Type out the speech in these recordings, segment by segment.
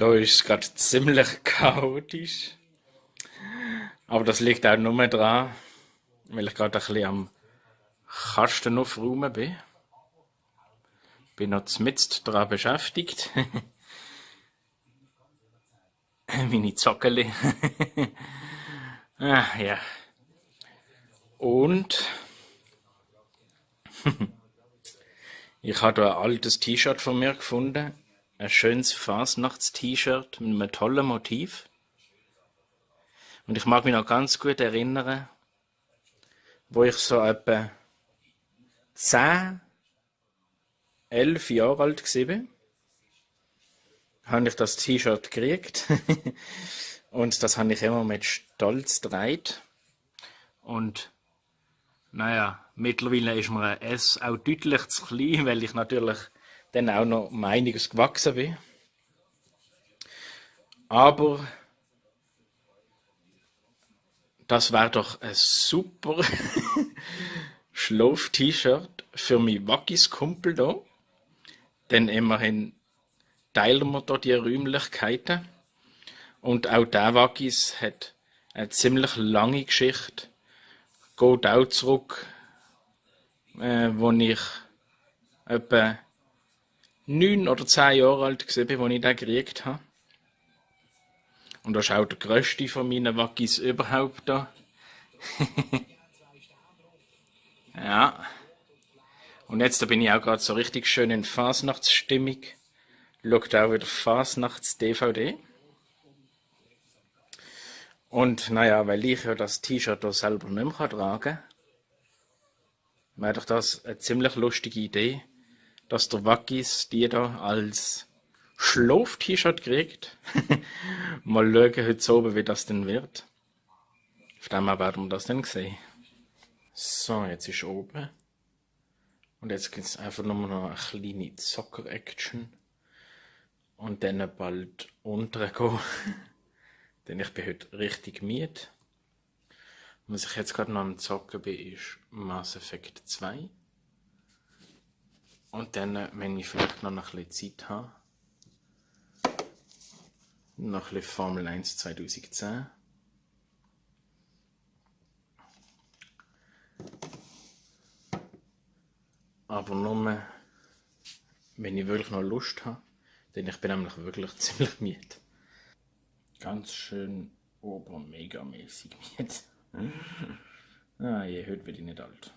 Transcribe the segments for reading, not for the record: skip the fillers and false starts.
Da ist es gerade ziemlich chaotisch. Aber das liegt auch nur daran, weil ich gerade ein bisschen am Kasten aufräumen bin. Bin noch mitten daran beschäftigt. Meine Zockeli. Ah, ja. Und ich habe da ein altes T-Shirt von mir gefunden. Ein schönes Fasnachts-T-Shirt mit einem tollen Motiv. Und ich mag mich noch ganz gut erinnern, wo ich so etwa 10, 11 Jahre alt war, habe ich das T-Shirt gekriegt. Und das habe ich immer mit Stolz getragen. Und naja, mittlerweile ist mir ein S auch deutlich zu klein, weil ich natürlich dann auch noch um einiges gewachsen bin. Aber das wäre doch ein super Schlaf-T-Shirt für meinen Wackis-Kumpel da. Denn immerhin teilen wir da die Räumlichkeiten. Und auch der Wackis hat eine ziemlich lange Geschichte. Geht auch zurück, wo ich etwa 9 oder 10 Jahre alt war, als ich den gekriegt habe. Und das ist auch der grösste von meinen Wackis überhaupt da. Ja. Und jetzt da bin ich auch gerade so richtig schön in Fasnachtsstimmung. Schaut auch wieder Fasnachts-DVD. Und naja, weil ich ja das T-Shirt da selber nicht mehr tragen kann, wäre doch das eine ziemlich lustige Idee, dass der Wackis die da als Schlaf-T-Shirt kriegt. Mal schauen heute oben, wie das denn wird. Auf dem her werden wir das dann sehen. So, jetzt ist oben. Und jetzt gibt es einfach nur noch eine kleine Zocker-Action. Und dann bald unten gehen. Denn ich bin heute richtig müde. Was ich jetzt gerade noch am Zocken bin, ist Mass Effect 2. Und dann, wenn ich vielleicht noch ein bisschen Zeit habe, noch ein bisschen Formel 1 2010. Aber nur, wenn ich wirklich noch Lust habe, denn ich bin nämlich wirklich ziemlich müde. Ganz schön obermegamäßig müde. Ah je, heute werde ich nicht alt.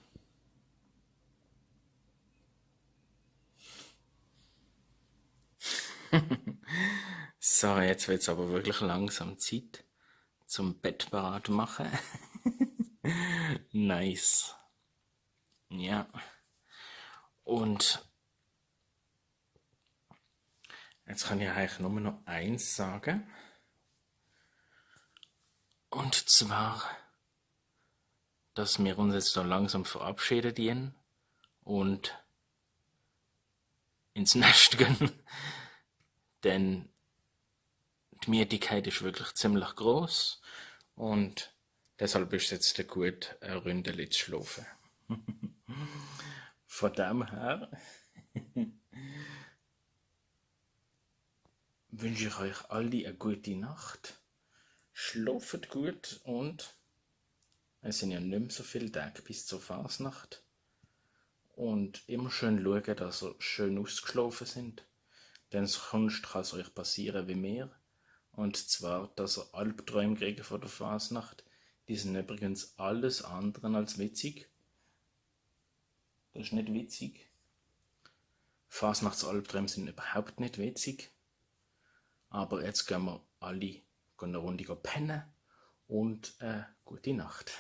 So, jetzt wird es aber wirklich langsam Zeit zum Bett parat machen. Nice. Ja. Und jetzt kann ich eigentlich nur noch eins sagen. Und zwar, dass wir uns jetzt so langsam verabschieden dienen und ins Nest gehen. Denn die Müdigkeit ist wirklich ziemlich groß und deshalb ist es jetzt gut, ein Ründeli zu schlafen. Von dem her wünsche ich euch alle eine gute Nacht. Schlaft gut und es sind ja nicht mehr so viele Tage bis zur Fasnacht. Und immer schön schauen, dass ihr schön ausgeschlafen sind. Denn sonst kann es euch passieren wie mir. Und zwar, dass ihr Albträume kriegt vor der Fasnacht. Die sind übrigens alles andere als witzig. Das ist nicht witzig. Fasnachtsalbträume sind überhaupt nicht witzig. Aber jetzt gehen wir alle eine Runde pennen und gute Nacht.